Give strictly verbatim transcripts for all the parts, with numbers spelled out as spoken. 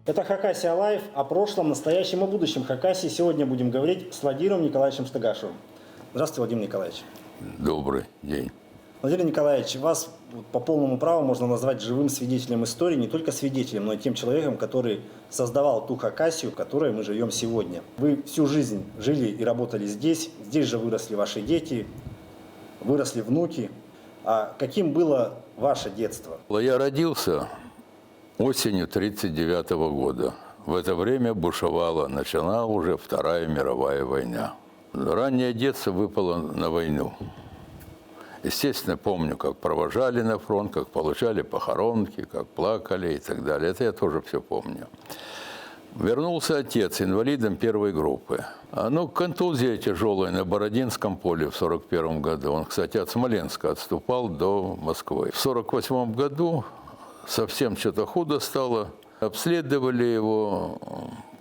Это Хакасия Лайв. О прошлом, настоящем и будущем Хакасии сегодня будем говорить с Владимиром Николаевичем Штыгашевым. Здравствуйте, Владимир Николаевич. Добрый день. Владимир Николаевич, вас вот по полному праву можно назвать живым свидетелем истории, не только свидетелем, но и тем человеком, который создавал ту Хакасию, в которой мы живём сегодня. Вы всю жизнь жили и работали здесь, здесь же выросли ваши дети, выросли внуки. А каким было ваше детство? Я родился осенью тридцать девятого года. В это время бушевала, начала уже Вторая мировая война. Раннее детство выпало на войну. Естественно, помню, как провожали на фронт, как получали похоронки, как плакали и так далее. Это я тоже всё помню. Вернулся отец инвалидом первой группы. А, ну, контузия тяжёлая на Бородинском поле в сорок первом году. Он, кстати, от Смоленска отступал до Москвы. В сорок восьмом году совсем что-то худо стало. Обследовали его,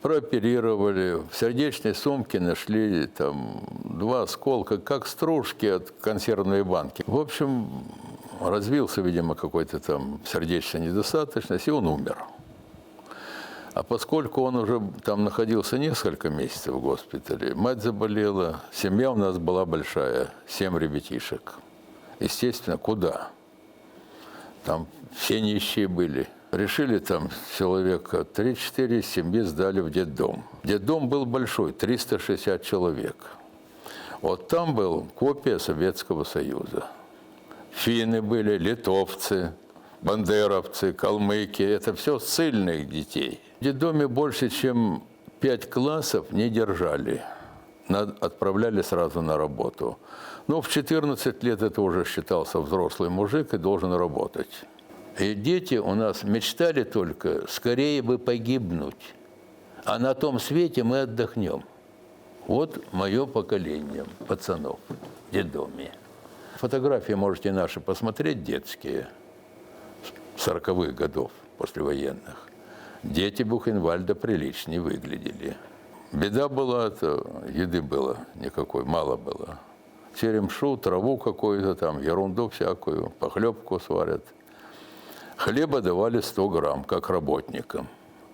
прооперировали, в сердечной сумке нашли там два осколка, как стружки от консервной банки. В общем, развился, видимо, какой-то там сердечная недостаточность, и он умер. А поскольку он уже там находился несколько месяцев в госпитале, мать заболела, семья у нас была большая, семь ребятишек. Естественно, куда? Там все нищие были. Решили там человека три-четыре семьи сдали в детдом. Детдом был большой, триста шестьдесят человек. Вот там был копия Советского Союза. Финны были, литовцы, бандеровцы, калмыки. Это всё ссыльных детей. В детдоме больше, чем пять классов не держали. Отправляли сразу на работу. Но в четырнадцать лет это уже считался взрослый мужик и должен работать. И дети у нас мечтали только: скорее бы погибнуть, а на том свете мы отдохнём. Вот моё поколение пацанов в детдоме. Фотографии можете наши посмотреть, детские, сороковых годов, послевоенных. Дети Бухенвальда приличнее выглядели. Беда была, это, еды было никакой, мало было. Черемшу, траву какую-то там, ерунду всякую, похлёбку сварят. Хлеба давали сто грамм, как работникам.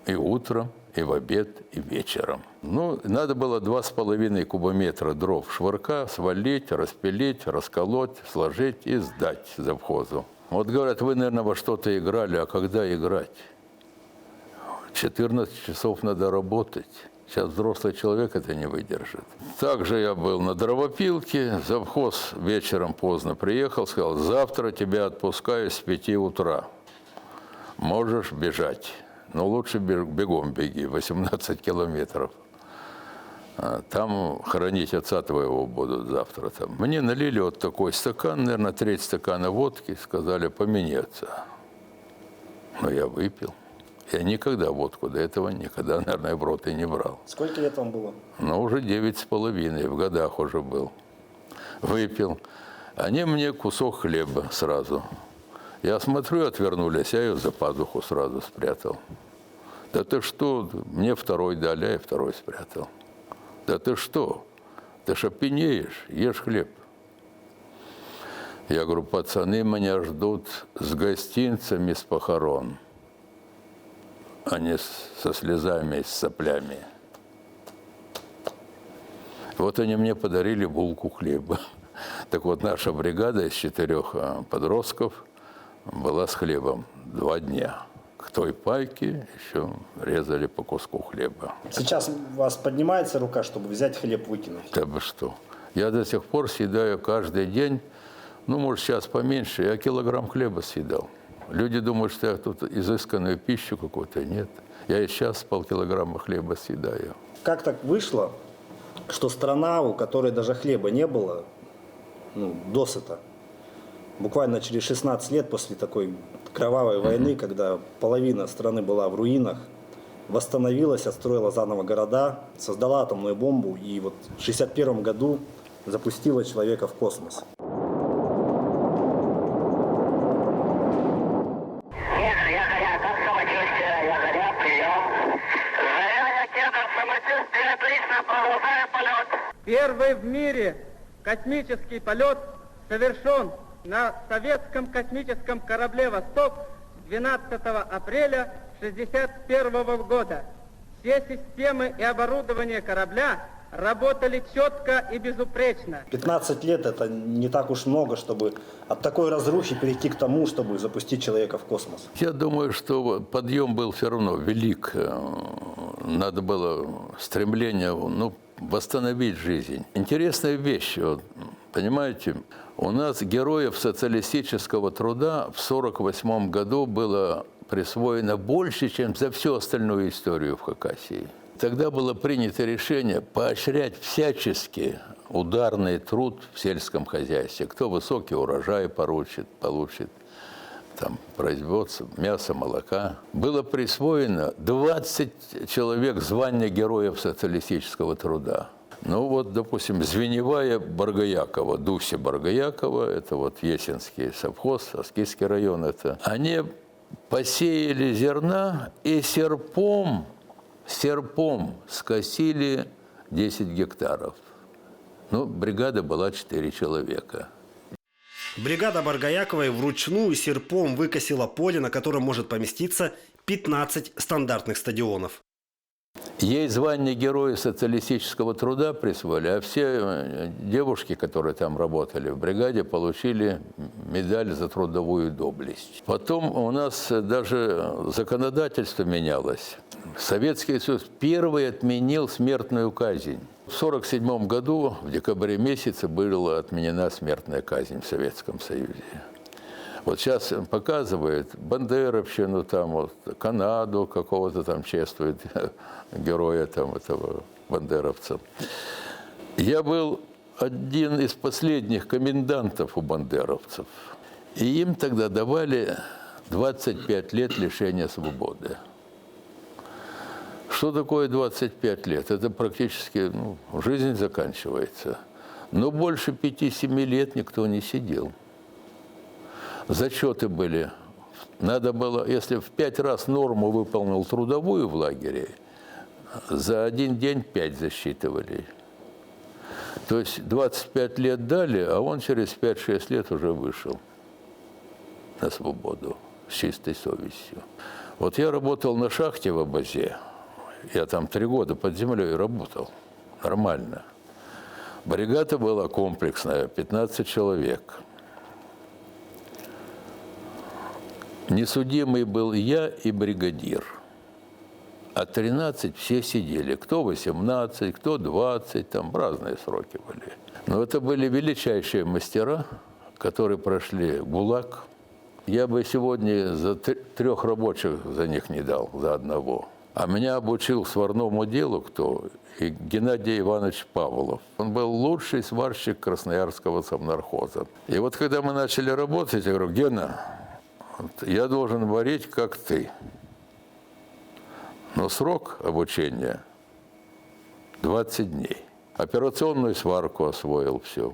И утром, и в обед, и вечером. Ну, надо было два с половиной кубометра дров швырка свалить, распилить, расколоть, сложить и сдать завхозу. Вот говорят: «Вы, наверное, во что-то играли». А когда играть? Четырнадцать часов надо работать. Сейчас взрослый человек это не выдержит. Также я был на дровопилке. Завхоз вечером поздно приехал, сказал: «Завтра тебя отпускаю с пяти утра. Можешь бежать. Но лучше бе-, бегом беги, восемнадцать километров. А, там хоронить отца твоего будут завтра там». Мне налили вот такой стакан, наверное, треть стакана водки, сказали: «Помяни отца». Но я выпил. Я никогда водку до этого никогда, наверное, в рот и не брал. Сколько лет вам было? Ну, уже девять с половиной, в годах уже был. Выпил. Они мне кусок хлеба сразу. Я смотрю, отвернулись, я её за пазуху сразу спрятал. «Да ты что? Мне второй дали, я второй спрятал». «Да ты что? Ты ж опьянеешь, ешь хлеб». Я говорю: «Пацаны меня ждут с гостинцами с похорон, а не с-, со слезами, с соплями». Вот они мне подарили булку хлеба. Так вот, наша бригада из четырёх, а, подростков была с хлебом два дня. К той пайке ещё резали по куску хлеба. Сейчас у вас поднимается рука, чтобы взять хлеб, выкинуть? Да вы что? Я до сих пор съедаю каждый день, ну, может, сейчас поменьше, я килограмм хлеба съедал. Люди думают, что я тут изысканную пищу какую-то. Нет. Я и сейчас полкилограмма хлеба съедаю. Как так вышло, что страна, у которой даже хлеба не было, ну, досыта, буквально через шестнадцать лет после такой кровавой войны, когда половина страны была в руинах, восстановилась, отстроила заново города, создала атомную бомбу и вот в шестьдесят первом году запустила человека в космос. Якоря, как самочувствие? Якоря, приём. Заря, Якоря, как самочувствие? Отлично, продолжаю полёт. Первый в мире космический полёт совершён на советском космическом корабле «Восток» двенадцатого апреля шестьдесят первого года все системы и оборудование корабля работали четко и безупречно. Пятнадцать лет — это не так уж много, чтобы от такой разрухи перейти к тому, чтобы запустить человека в космос. Я думаю, что подъём был всё равно велик. Э, надо было стремление, ну, восстановить жизнь. Интересная вещь, вот, понимаете, у нас героев социалистического труда в сорок восьмом году было присвоено больше, чем за всю остальную историю в Хакасии. Тогда было принято решение поощрять всячески ударный труд в сельском хозяйстве. Кто высокий урожай поручит, получит, там, производство мяса, молока. Было присвоено двадцать человек звания Героев социалистического труда. Ну вот, допустим, звеневая Боргоякова, Дуся Боргоякова, это вот Есинский совхоз, Аскизский район это. Они посеяли зерна и серпом, серпом скосили десять гектаров. Ну, бригада была четыре человека. Бригада Боргояковой вручную серпом выкосила поле, на котором может поместиться пятнадцать стандартных стадионов. Ей звание Героя социалистического труда присвоили, а все, э, девушки, которые там работали в бригаде, получили медаль «За трудовую доблесть». Потом у нас даже законодательство менялось. Советский Союз первый отменил смертную казнь. В сорок седьмом году, в декабре месяце, была отменена смертная казнь в Советском Союзе. Вот сейчас показывают бандеровщину, там вот Канаду какого-то там чествуют, героя там этого бандеровца. Я был один из последних комендантов у бандеровцев. И им тогда давали двадцать пять лет лишения свободы. Что такое двадцать пять лет? Это практически, ну, жизнь заканчивается. Но больше пяти-семи лет никто не сидел. Зачёты были. Надо было, если в пять раз норму выполнил трудовую в лагере, за один день пять засчитывали. То есть двадцать пять лет дали, а он через пять-шесть лет уже вышел на свободу с чистой совестью. Вот я работал на шахте в Абазе. Я там три года под землёй работал. Нормально. Бригада была комплексная, пятнадцать человек. Несудимый был я и бригадир. А тринадцать все сидели. Кто восемнадцать, кто двадцать, там разные сроки были. Но это были величайшие мастера, которые прошли ГУЛАГ. Я бы сегодня за тр-, трёх рабочих за них не дал, за одного. А меня обучил сварному делу кто? И Геннадий Иванович Павлов. Он был лучший сварщик Красноярского совнархоза. И вот когда мы начали работать, я говорю: «Гена, вот я должен варить, как ты. Но срок обучения двадцать дней». Операционную сварку освоил всю.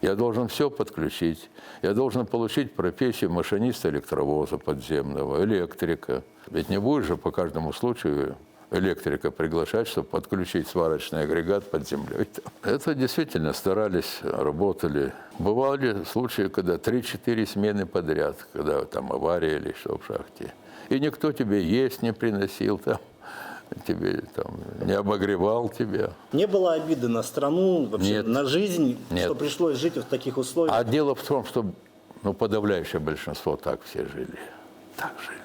Я должен всё подключить. Я должен получить профессию машиниста электровоза подземного, электрика. Ведь не будешь же по каждому случаю электрика приглашать, чтобы подключить сварочный агрегат под землёй. Это действительно старались, работали. Бывали случаи, когда три-четыре смены подряд, когда там авария или что в шахте. И никто тебе есть не приносил там, тебе там не обогревал тебя. Не было обиды на страну, вообще, нет, на жизнь, нет, что пришлось жить в таких условиях? А дело в том, что, ну, подавляющее большинство так все жили. Так жили.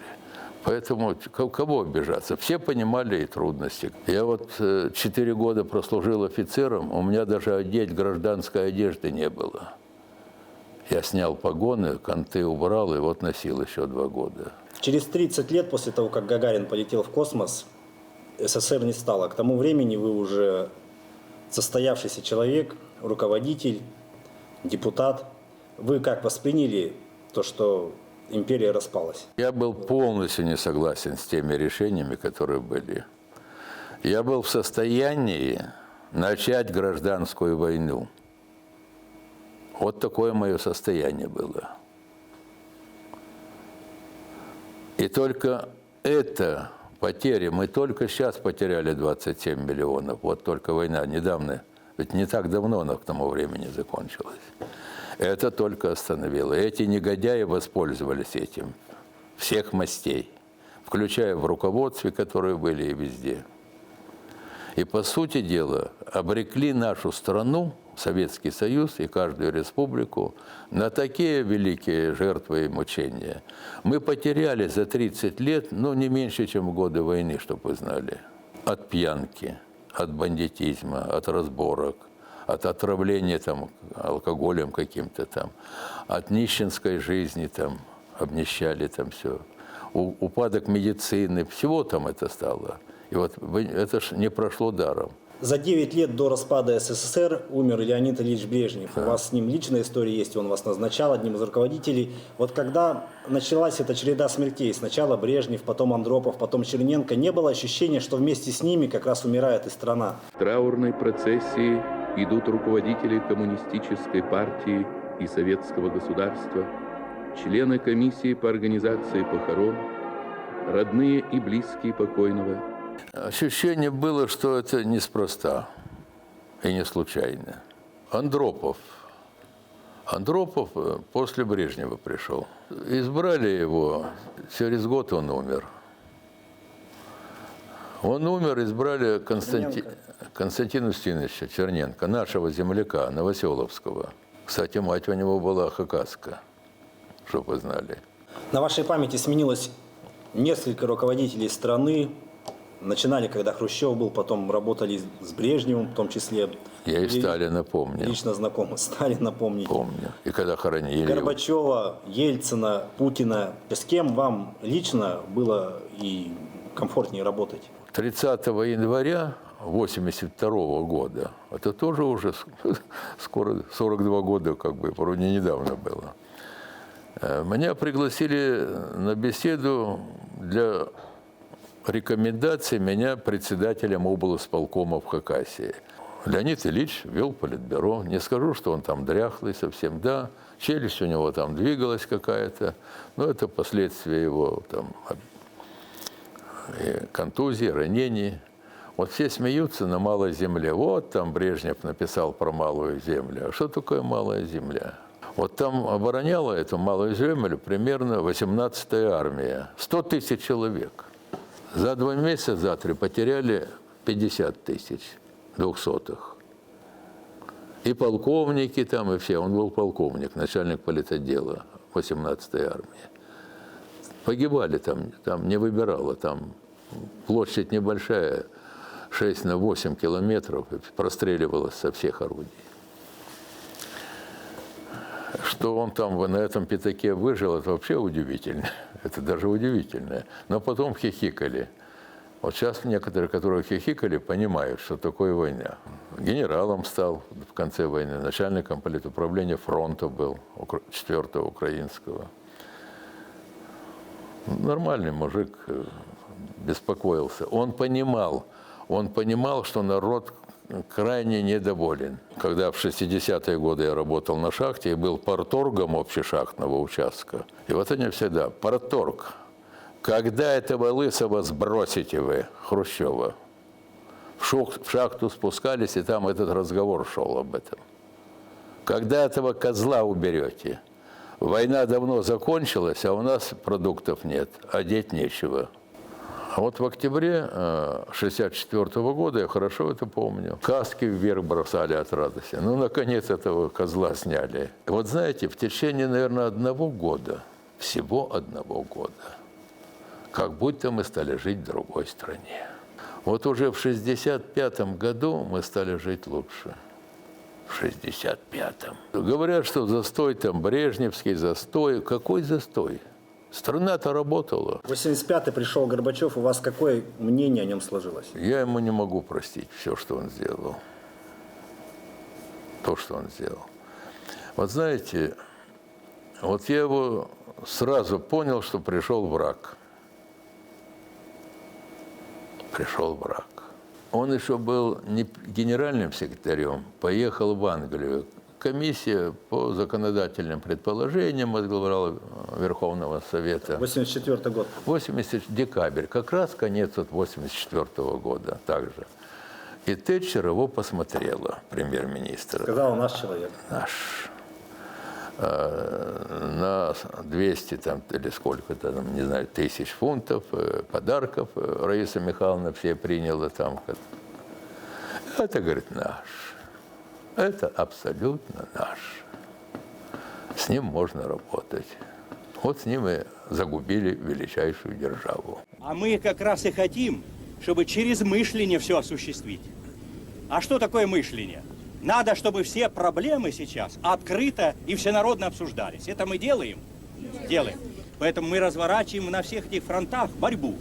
Поэтому к-, кого обижаться? Все понимали и трудности. Я вот, э, четыре года прослужил офицером, у меня даже одеть гражданской одежды не было. Я снял погоны, канты убрал и вот носил ещё два года. Через тридцать лет после того, как Гагарин полетел в космос, СССР не стало. К тому времени вы уже состоявшийся человек, руководитель, депутат. Вы как восприняли то, что империя распалась? Я был полностью не согласен с теми решениями, которые были. Я был в состоянии начать гражданскую войну. Вот такое моё состояние было. И только эта потеря, мы только щас потеряли двадцать семь миллионов, вот только война недавно, ведь не так давно она к тому времени закончилась. Это только остановило. Эти негодяи воспользовались этим, всех мастей. включая в руководстве, которые были и везде. И, по сути дела, обрекли нашу страну, Советский Союз и каждую республику на такие великие жертвы и мучения. Мы потеряли за тридцать лет, ну, не меньше, чем в годы войны, чтоб вы знали. От пьянки, от бандитизма, от разборок, от отравления там алкоголем каким-то там, от нищенской жизни там, обнищали там все. Упадок медицины, всего там это стало. И вот вы- это ж не прошло даром. За девять лет до распада С С С Р умер Леонид Ильич Брежнев. У вас с ним личная история есть, он вас назначал одним из руководителей. Вот когда началась эта череда смертей, сначала Брежнев, потом Андропов, потом Черненко, не было ощущения, что вместе с ними как раз умирает и страна? В траурной процессии идут руководители коммунистической партии и советского государства, члены комиссии по организации похорон, родные и близкие покойного. Ощущение было, что это неспроста и не случайно. Андропов. Андропов э, после Брежнева пришёл. Избрали его, через год он умер. Он умер, избрали Константи- Константина Устиновича Черненко, нашего земляка, новоселовского. Кстати, мать у него была хакаска, чтоб вы знали. На вашей памяти сменилось несколько руководителей страны. Начинали, когда Хрущёв был, потом работали с Брежневым в том числе. Я и Сталина помню. Лично знакомы. Сталина помните. Помню. И когда хоронили его. Горбачёва, Ельцина, Путина. С кем вам лично было и комфортнее работать? Тридцатого января восемьдесят второго года, это тоже уже с- скоро сорок два года, как бы, вроде недавно было. Э, Меня пригласили на беседу для рекомендации меня председателем облисполкома в Хакасии. Леонид Ильич вёл политбюро. Не скажу, что он там дряхлый совсем, да, челюсть у него там двигалась какая-то, но это последствия его там об- э, контузии, ранений. Вот все смеются на Малой Земле. Вот там Брежнев написал про Малую Землю. А что такое Малая Земля? Вот там обороняла эту Малую Землю примерно восемнадцатая армия. Сто тысяч человек. За два месяца, за три потеряли пятьдесят тысяч двухсотых. И полковники там, и все. Он был полковник, начальник политотдела восемнадцатой армии. Погибали там, там не выбирало, там площадь небольшая, шесть на восемь километров, и простреливалось со всех орудий. Что он там в- на этом пятаке выжил, это вообще удивительно. Это даже удивительно. Но потом хихикали. Вот сейчас некоторые, которые хихикали, понимают, что такое война. Генералом стал в конце войны, начальником политуправления фронта был, укр- четвёртого украинского. Нормальный мужик, э, беспокоился. Он понимал, он понимал, что народ крайне недоволен. Когда в шестидесятые годы я работал на шахте и был парторгом общешахтного участка, и вот они всегда: «Парторг, когда этого лысого сбросите вы, Хрущёва?» В шух- в шахту спускались, и там этот разговор шёл об этом. «Когда этого козла уберёте? Война давно закончилась, а у нас продуктов нет, одеть нечего». А вот в октябре э, шестьдесят четвёртого года, я хорошо это помню, каски вверх бросали от радости. Ну, наконец, этого козла сняли. Вот знаете, в течение, наверное, одного года, всего одного года, как будто мы стали жить в другой стране. Вот уже в шестьдесят пятом году мы стали жить лучше. В шестьдесят пятом. Говорят, что застой там, брежневский застой. Какой застой? Страна-то работала. Восемьдесят пятый пришёл Горбачёв, у вас какое мнение о нём сложилось? Я ему не могу простить всё, что он сделал. То, что он сделал. Вот знаете, вот я его сразу понял, что пришёл враг. Пришёл враг. Он ещё был не п- генеральным секретарём, поехал в Англию. Комиссия по законодательным предположениям возглавлял Верховного Совета. Восемьдесят четвёртый год. Восемьдесят, декабрь, как раз конец вот восемьдесят четвёртого года, также. И Тэтчер его посмотрела, премьер-министр. Сказала: «Наш человек». Наш. А, на двести там или сколько-то там, не знаю, тысяч фунтов, э, подарков, э, Раиса Михайловна все приняла там. Это, говорит, наш. Это абсолютно наш. С ним можно работать. Вот с ним и загубили величайшую державу. А мы как раз и хотим, чтобы через мышление всё осуществить. А что такое мышление? Надо, чтобы все проблемы сейчас открыто и всенародно обсуждались. Это мы делаем? Делаем. Поэтому мы разворачиваем на всех этих фронтах борьбу.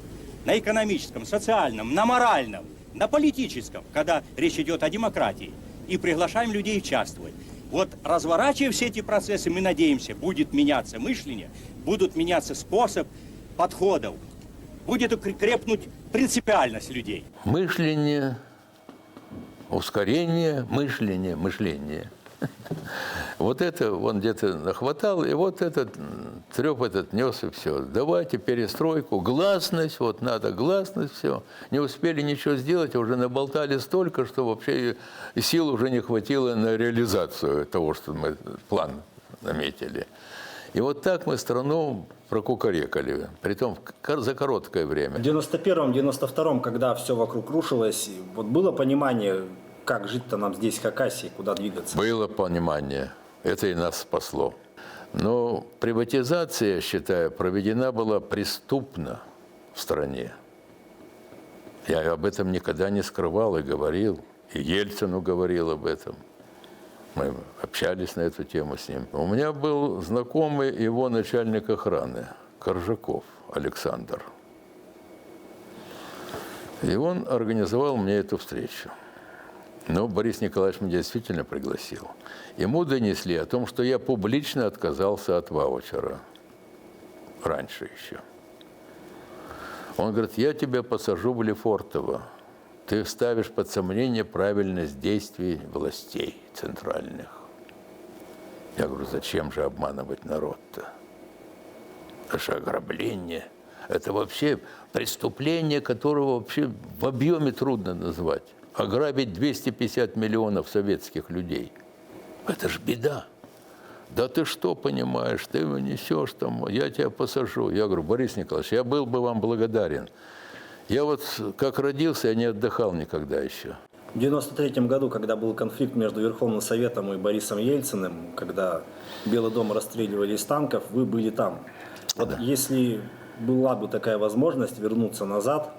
На экономическом, социальном, на моральном, на политическом, когда речь идёт о демократии. И приглашаем людей участвовать. Вот разворачивая все эти процессы, мы надеемся, будет меняться мышление, будут меняться способ подходов, будет укр-, крепнуть принципиальность людей. Мышление, ускорение, мышление, мышление. Вот это он где-то нахватал, и вот этот, м, трёп этот нёс, и всё. Давайте перестройку, гласность, вот надо гласность, всё. Не успели ничего сделать, а уже наболтали столько, что вообще и, и сил уже не хватило на реализацию того, что мы план наметили. И вот так мы страну прокукарекали, притом в кор-, за короткое время. В девяносто первом, девяносто втором, когда всё вокруг рушилось, вот было понимание, как жить-то нам здесь, в Хакасии, куда двигаться? Было понимание. Это и нас спасло. Но приватизация, я считаю, проведена была преступно в стране. Я об этом никогда не скрывал и говорил, и Ельцину говорил об этом. Мы общались на эту тему с ним. У меня был знакомый его начальник охраны, Коржаков Александр. И он организовал мне эту встречу. Но Борис Николаевич меня действительно пригласил. Ему донесли о том, что я публично отказался от ваучера. Раньше ещё. Он говорит: «Я тебя посажу в Лефортово. Ты ставишь под сомнение правильность действий властей центральных». Я говорю: «Зачем же обманывать народ-то? Это же ограбление. Это вообще преступление, которого вообще в объёме трудно назвать. Ограбить двести пятьдесят миллионов советских людей. Это ж беда». «Да ты что понимаешь, ты его несёшь там, я тебя посажу». Я говорю: «Борис Николаевич, я был бы вам благодарен. Я вот как родился, я не отдыхал никогда ещё». В девяносто третьем году, когда был конфликт между Верховным Советом и Борисом Ельциным, когда Белый дом расстреливали из танков, вы были там. Вот, да, если была бы такая возможность вернуться назад,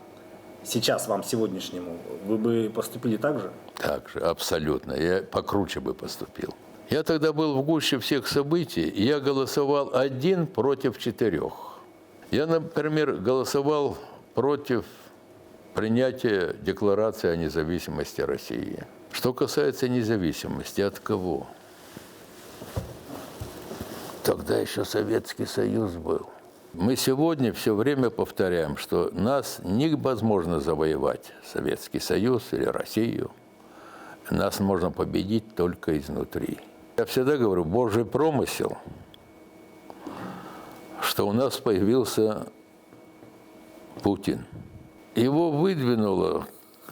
сейчас вам, сегодняшнему, вы бы поступили так же? Так же, абсолютно. Я покруче бы поступил. Я тогда был в гуще всех событий, и я голосовал один против четырёх. Я, например, голосовал против принятия декларации о независимости России. Что касается независимости, от кого? Тогда ещё Советский Союз был. Мы сегодня всё время повторяем, что нас невозможно завоевать, Советский Союз или Россию. Нас можно победить только изнутри. Я всегда говорю, Божий промысел, что у нас появился Путин. Его выдвинула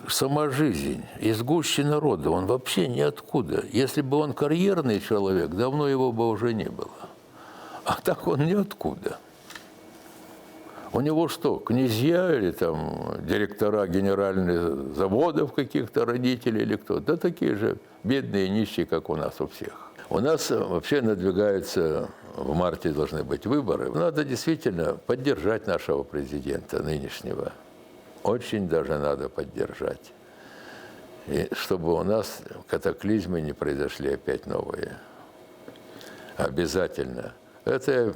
сама жизнь из гущи народа. Он вообще ниоткуда. Если бы он карьерный человек, давно его бы уже не было. А так он ниоткуда. У него что, князья или там директора генеральных заводов каких-то, родители или кто? Да такие же бедные, нищие, как у нас у всех. У нас, э, вообще надвигаются, в марте должны быть выборы. Надо действительно поддержать нашего президента нынешнего. Очень даже надо поддержать. И чтобы у нас катаклизмы не произошли опять новые. Обязательно. Это я, м,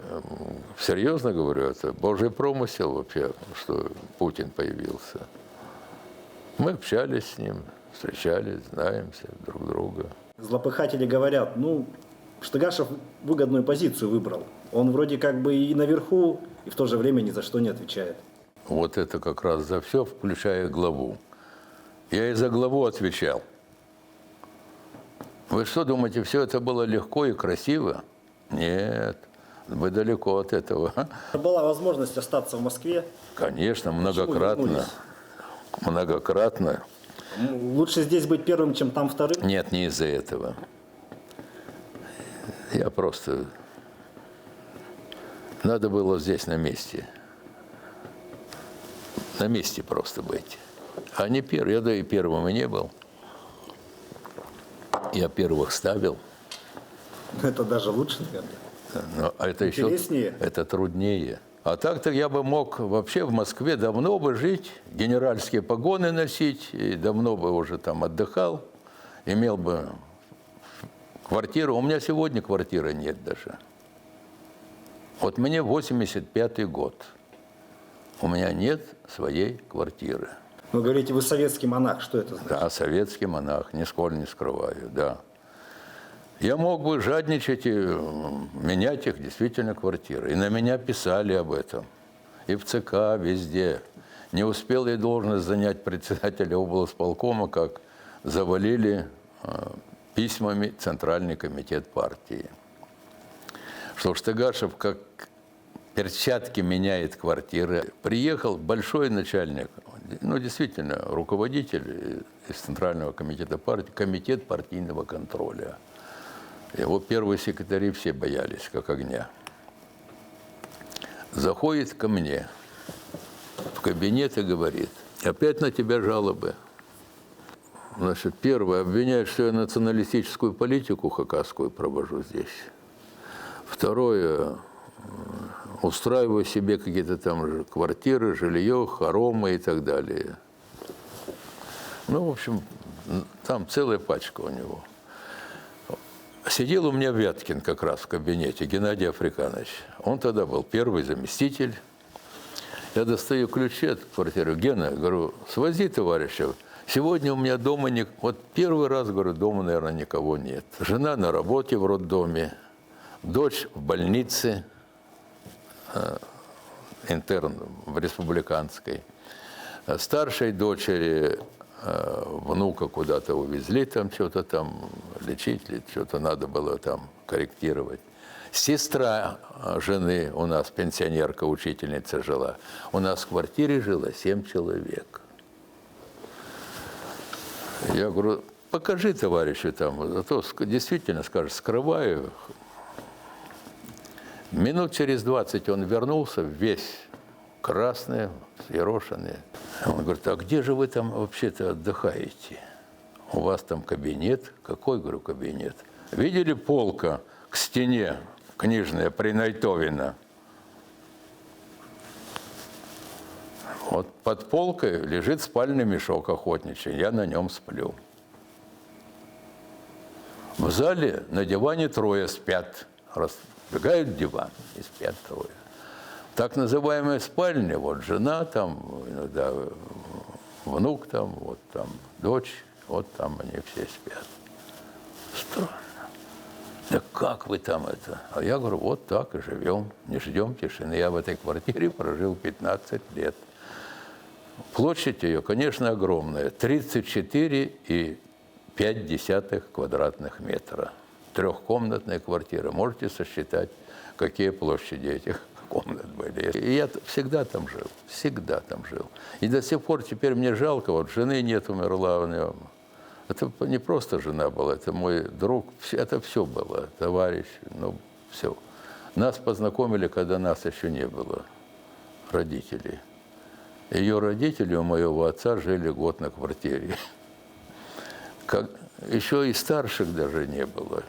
серьёзно говорю, это Божий промысел вообще, что Путин появился. Мы общались с ним, встречались, знаем все друг друга. Злопыхатели говорят: «Ну, Штыгашев выгодную позицию выбрал. Он вроде как бы и наверху, и в то же время ни за что не отвечает». Вот это как раз за всё, включая главу. Я и за главу отвечал. Вы что думаете, всё это было легко и красиво? Нет, вы далеко от этого. Была возможность остаться в Москве. Конечно, многократно. Почему вернулись? Многократно. М, лучше здесь быть первым, чем там вторым? Нет, не из-за этого. Я просто Надо было здесь на месте. На месте просто быть. А не первый. Я, да и первым и не был. Я первых ставил. Это даже лучше, наверное. Но это ещё, Интереснее. Это труднее. А так-то я бы мог вообще в Москве давно бы жить. Генеральские погоны носить, и давно бы уже там отдыхал, имел бы квартиру. У меня сегодня квартиры нет даже. Вот мне восемьдесят пятый год. У меня нет своей квартиры. Вы говорите, вы советский монах, что это значит? Да, советский монах, нисколько не скрываю, да. Я мог бы жадничать и менять их действительно квартиры. И на меня писали об этом. И в ЦК, везде. Не успел я должность занять председателя облсполкома, как завалили письмами Центральный комитет партии, что Штыгашев как перчатки меняет квартиры. Приехал большой начальник, ну, действительно, руководитель из Центрального комитета партии, комитет партийного контроля. Его первые секретари все боялись, как огня. Заходит ко мне в кабинет и говорит: «Опять на тебя жалобы?» Значит, первое, обвиняют, что я националистическую политику хакасскую провожу здесь. Второе, устраиваю себе какие-то там квартиры, жилье, хоромы и так далее. Ну, в общем, там целая пачка у него. Сидел у меня Вяткин как раз в кабинете, Геннадий Африканович. Он тогда был первый заместитель. Я достаю ключи от квартиры. «Гена, — говорю, — свози товарища. Сегодня у меня дома не... Вот первый раз, — говорю, — дома, наверное, никого нет. Жена на работе в роддоме, дочь в больнице, интерн в республиканской. Старшей дочери внука куда-то увезли, там что-то там лечить, ли что-то надо было там корректировать. Сестра жены у нас, пенсионерка, учительница жила. У нас в квартире жило семь человек». Я говорю: «Покажи товарищу там, а то действительно, скажешь, скрываю». Минут через двадцать он вернулся, весь красный, взъерошенный. Он говорит: «А где же вы там вообще-то отдыхаете? У вас там кабинет». «Какой, — говорю, — кабинет? Видели полка к стене, книжная, принайтовина? Вот под полкой лежит спальный мешок охотничий, я на нем сплю. В зале на диване трое спят». Раздвигают диван, и спят трое. Так называемая спальня, вот жена там, иногда внук там, вот там дочь, вот там они все спят. Странно. «Да как вы там это?» А я говорю: «Вот так и живем, не ждем тишины». Я в этой квартире прожил пятнадцать лет. Площадь ее, конечно, огромная, тридцать четыре и пять десятых квадратных метра. Трёхкомнатная квартира. Можете сосчитать, какие площади этих комнат были. И я т- всегда там жил, всегда там жил. И до сих пор теперь мне жалко, вот жены нет, умерла у неё. Это п- не просто жена была, это мой друг, вс- это все было, товарищ, ну, все. Нас познакомили, когда нас еще не было, родителей. Её родители у моего отца жили год на квартире. Как, еще и старших даже не было.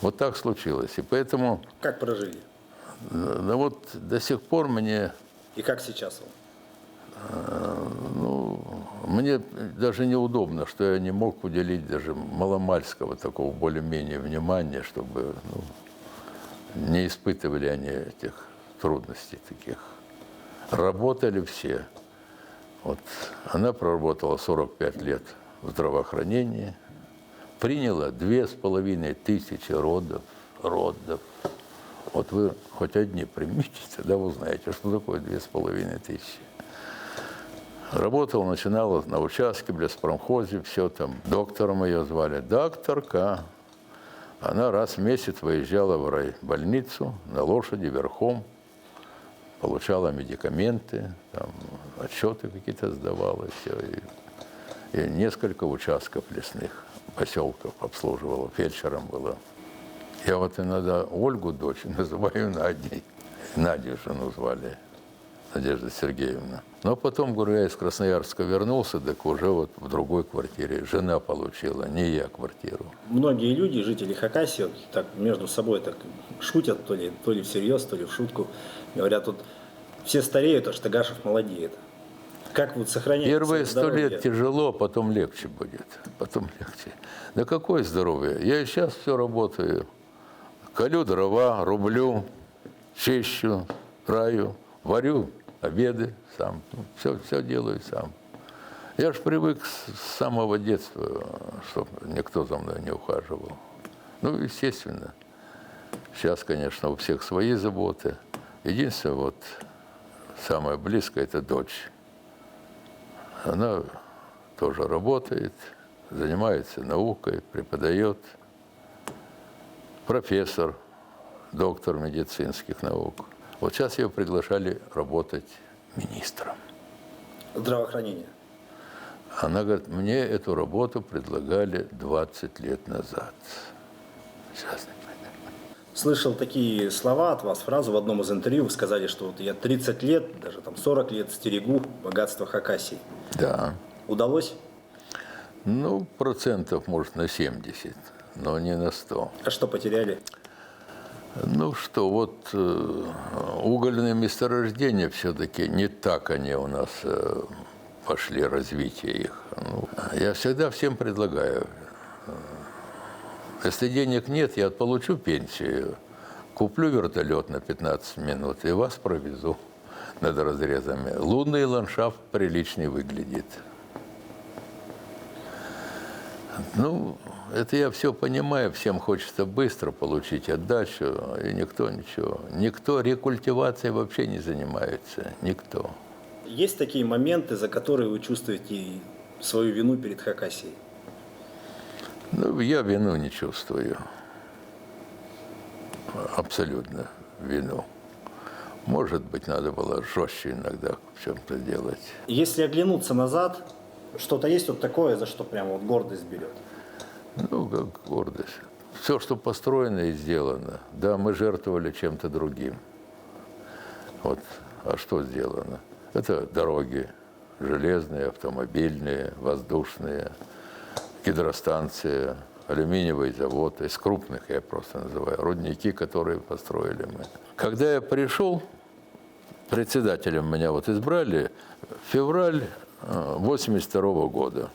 Вот так случилось. И поэтому, Как прожили? Ну вот до сих пор мне, И как сейчас он? Ну, мне даже неудобно, что я не мог уделить даже маломальского такого более-менее внимания, чтобы, ну, не испытывали они этих трудностей таких. Работали все. Вот она проработала сорок пять лет в здравоохранении, приняла две с половиной тысячи родов, родов. Вот вы хоть одни примите, тогда узнаете, что такое две с половиной тысячи. Работала, начинала на участке, в леспромхозе, все там. Доктором её звали. Докторка. Она раз в месяц выезжала в райбольницу на лошади верхом, получала медикаменты, там, отчёты какие-то сдавала, все. И, и несколько участков лесных, посёлков обслуживала, фельдшером была. Я вот иногда Ольгу, дочь, называю Надей. Надю жену звали, Надежда Сергеевна. Но потом, говорю, я из Красноярска вернулся, так уже вот в другой квартире. Жена получила, не я квартиру. Многие люди, жители Хакасии, вот так между собой так шутят, то ли, то ли всерьез, то ли в шутку. Говорят, вот все стареют, а Штыгашев молодеет. Как вот сохранять Первые сто лет тяжело, потом легче будет. Потом легче. Да какое здоровье? Я и сейчас все работаю. Колю дрова, рублю, чищу, праю, варю обеды сам. Ну, все, все делаю сам. Я ж привык с самого детства, чтобы никто за мной не ухаживал. Ну, естественно. Сейчас, конечно, у всех свои заботы. Единственное, вот, самое близкое — это дочь. Она тоже работает, занимается наукой, преподает. Профессор, доктор медицинских наук. Вот сейчас ее приглашали работать министром. Здравоохранение. Она говорит: «Мне эту работу предлагали двадцать лет назад». Сейчас не понимаю. Слышал такие слова от вас, фразу в одном из интервью. Вы сказали, что вот я тридцать лет, даже там сорок лет стерегу богатство Хакасии. Да. Удалось? Ну, процентов, может, на семьдесят, но не на сто. А что потеряли? Ну что, вот, э, угольные месторождения все-таки не так они у нас, э, пошли, развитие их. Ну, я всегда всем предлагаю, э, если денег нет, я получу пенсию, куплю вертолет на пятнадцать минут и вас провезу над разрезами. Лунный ландшафт приличный выглядит. Ну, это я все понимаю, всем хочется быстро получить отдачу, и никто ничего, никто рекультивацией вообще не занимается, никто. Есть такие моменты, за которые вы чувствуете свою вину перед Хакасией? Ну, я вину не чувствую. Абсолютно вину. Может быть, надо было жёстче иногда в чём-то делать. Если оглянуться назад, что-то есть вот такое, за что прям вот гордость берёт? Ну, как гордость. Всё, что построено и сделано. Да, мы жертвовали чем-то другим. Вот. А что сделано? Это дороги, железные, автомобильные, воздушные, гидростанция, алюминиевый завод, из крупных я просто называю, рудники, которые построили мы. Когда я пришёл, председателем меня вот избрали в февраль, э, восемьдесят второго года.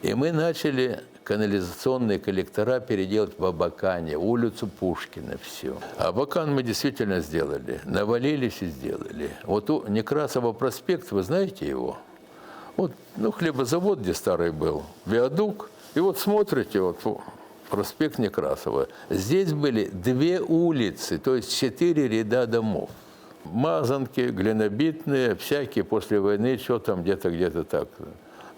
И мы начали канализационные коллектора переделать в Абакане, улицу Пушкина, всё. Абакан мы действительно сделали, навалились и сделали. Вот у Некрасова проспект, вы знаете его? Вот, ну, хлебозавод, где старый был, виадук, и вот смотрите, вот, о, проспект Некрасова. Здесь были две улицы, то есть четыре ряда домов. Мазанки, глинобитные, всякие после войны, что там где-то, где-то так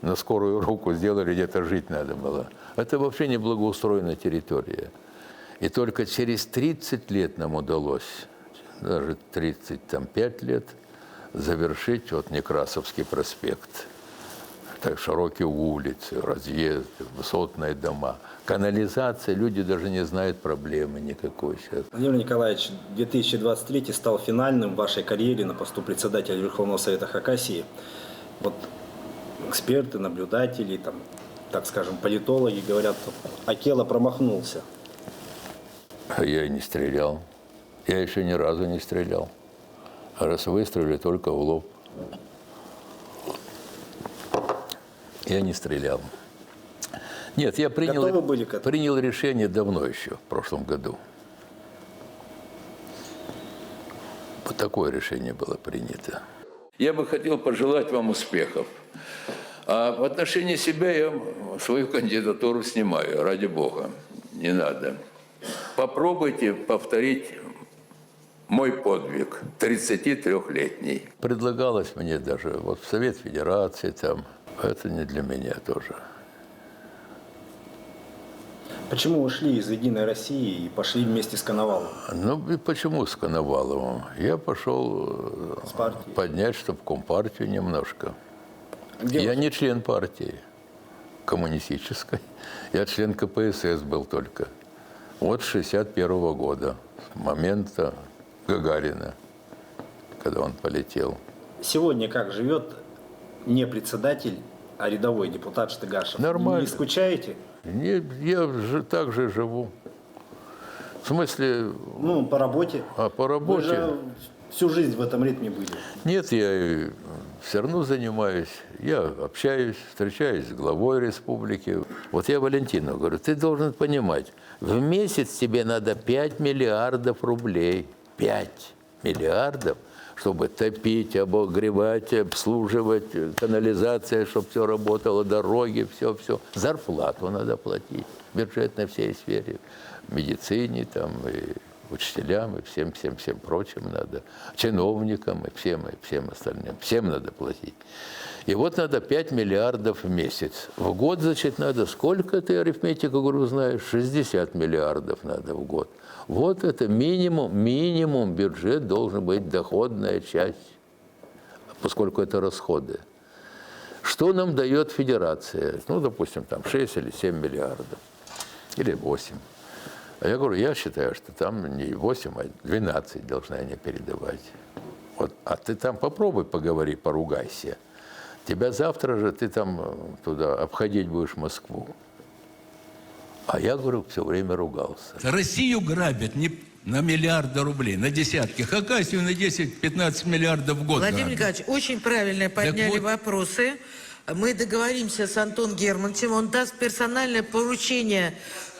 на скорую руку сделали, где-то жить надо было. Это вообще не благоустроенная территория. И только через тридцать лет нам удалось, даже тридцать там пять лет, завершить вот Некрасовский проспект. Так широкие улицы, разъезды, высотные дома. Канализация, люди даже не знают проблемы никакой сейчас. Владимир Николаевич, две тысячи двадцать третий стал финальным в вашей карьере на посту председателя Верховного Совета Хакасии. Вот эксперты, наблюдатели, там, так скажем, политологи говорят, что Акела промахнулся. А я и не стрелял. Я ещё ни разу не стрелял. Раз выстрелили только в лоб. Я не стрелял. Нет, я принял, Готовы были к этому? Принял решение давно ещё, в прошлом году. Вот такое решение было принято. Я бы хотел пожелать вам успехов. А в отношении себя я свою кандидатуру снимаю, ради бога, не надо. Попробуйте повторить мой подвиг, тридцатитрёхлетний. Предлагалось мне даже вот в Совет Федерации, там, это не для меня тоже. Почему ушли из «Единой России» и пошли вместе с Коноваловым? Ну, и почему с Коноваловым? Я пошёл, э, С партией? Поднять, чтоб компартию немножко. Где Я ваш- не член партии коммунистической. Я член К П С С был только. Вот с шестьдесят первого года, с момента Гагарина, когда он полетел. Сегодня как живёт не председатель, а рядовой депутат Штыгашев? Нормально. Не скучаете? Не, я же так же живу. В смысле? Ну, по работе. А, по работе? Вы же всю жизнь в этом ритме были. Нет, я все равно занимаюсь. Я общаюсь, встречаюсь с главой республики. Вот я Валентину говорю: ты должен понимать, в месяц тебе надо пять миллиардов рублей. Пять миллиардов, чтобы топить, обогревать, обслуживать, э, канализация, чтобы все работало, дороги, все, все. Зарплату надо платить, бюджет на всей сфере, медицине, там, и учителям, и всем, всем, всем прочим надо, чиновникам, и всем, и всем остальным. Всем надо платить. И вот надо пять миллиардов в месяц. В год, значит, надо сколько, ты арифметику, говорю, знаешь? Шестьдесят миллиардов надо в год. Вот это минимум, минимум бюджет должен быть, доходная часть, поскольку это расходы. Что нам даёт федерация? Ну, допустим, там шесть или семь миллиардов, или восемь. А я говорю, я считаю, что там не восемь, а двенадцать должны они передавать. Вот, а ты там попробуй поговори, поругайся. Тебя завтра же, ты там, э, туда обходить будешь Москву. А я, говорю, все время ругался. Россию грабят не на миллиарды рублей, на десятки. Хакасию на десять-пятнадцать миллиардов в год Владимир грабят. Николаевич, очень правильно подняли вот вопросы. Мы договоримся с Антоном Германовичем, он даст персональное поручение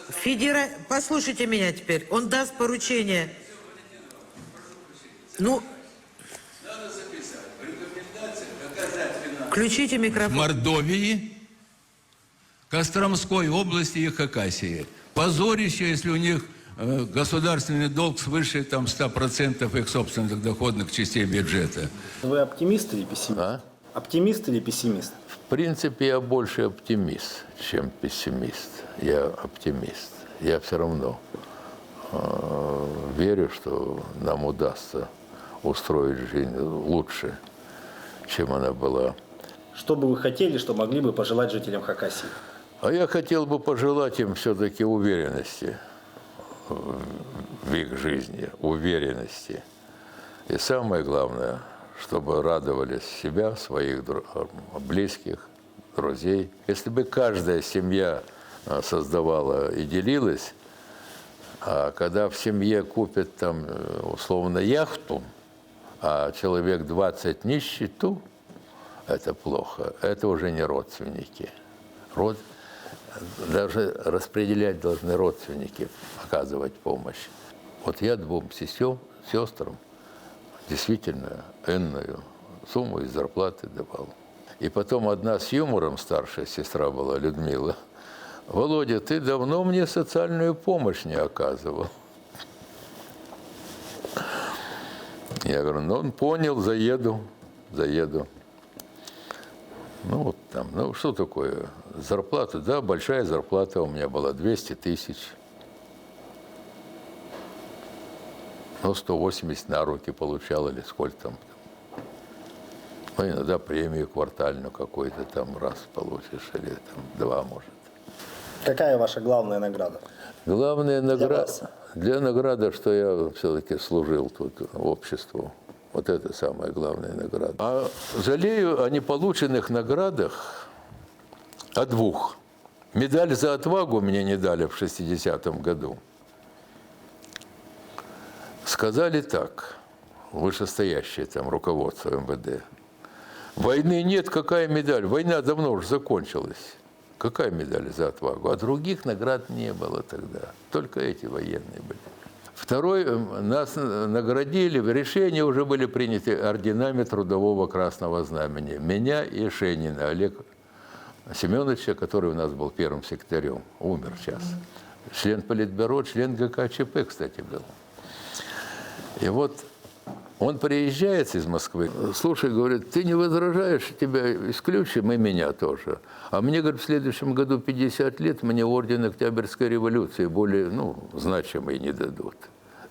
федера-, Послушайте меня теперь, он даст поручение. Ну, включите микрофон. Мордовии, Костромской области и Хакасии. Позорище, если у них, э, государственный долг свыше там ста процентов их собственных доходных частей бюджета. Вы оптимист или пессимист? А? Оптимист или пессимист? В принципе, я больше оптимист, чем пессимист. Я оптимист. Я все равно, э, верю, что нам удастся устроить жизнь лучше, чем она была. Что бы вы хотели, что могли бы пожелать жителям Хакасии? А я хотел бы пожелать им все-таки уверенности, э, в их жизни, уверенности. И самое главное, чтобы радовались себя, своих дру-, э, близких, друзей. Если бы каждая семья, э, создавала и делилась, а когда в семье купят там, э, условно, яхту, а человек двадцать нищий, то это плохо. Это уже не родственники. Род-, даже распределять должны родственники, оказывать помощь. Вот я двум сесё-, сёстрам действительно энную сумму из зарплаты давал. И потом одна с юмором, старшая сестра была, Людмила: «Володя, ты давно мне социальную помощь не оказывал». Я говорю: «Ну, он понял, заеду, заеду». Ну, вот там, ну, что такое? Зарплата, да, большая зарплата у меня была, двести тысяч. Ну, сто восемьдесят на руки получал или сколько там. Ну, иногда премию квартальную какую-то там раз получишь, или там два, может. Какая ваша главная награда? Главная награда, для вас? Для награды, что я все-таки служил тут обществу. Вот это самая главная награда. А жалею о неполученных наградах, о двух. Медаль «За отвагу» мне не дали в шестидесятом году. Сказали так вышестоящее там руководство МВД: «Войны нет, какая медаль? Война давно уже закончилась. Какая медаль «За отвагу»?» А других наград не было тогда. Только эти военные были. Второй, эм, нас н-, наградили, решения уже были приняты, орденами Трудового Красного Знамени. Меня и Шенина Олег Семёновича, который у нас был первым секретарём, умер сейчас. Член политбюро, член ГКЧП, кстати, был. И вот он приезжает из Москвы. «Слушай, говорит, ты не возражаешь, тебя исключим, и меня тоже. А мне, говорит, в следующем году пятьдесят лет, мне орден Октябрьской революции, более, ну, значимый, не дадут.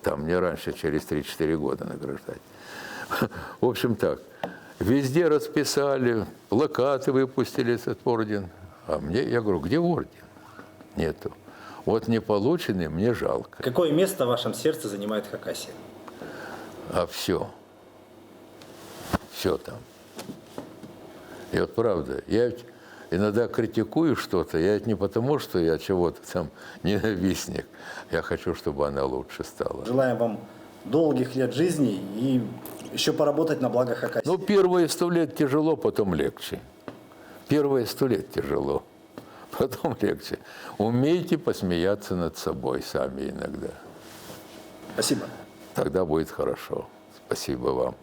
Там не раньше, через три-четыре года награждать». В общем так, везде расписали, плакаты выпустили, этот орден. А мне, я говорю: «Где орден?» Нету. Вот не полученный мне жалко. Какое место в вашем сердце занимает Хакасия? А все. Все там. И вот правда, я ведь иногда критикую что-то, я ведь не потому, что я чего-то там ненавистник. Я хочу, чтобы она лучше стала. Желаем вам долгих лет жизни и еще поработать на благо Хакасии. Ну, первые сто лет тяжело, потом легче. Первые сто лет тяжело, потом легче. Умейте посмеяться над собой сами иногда. Спасибо. Тогда будет хорошо. Спасибо вам.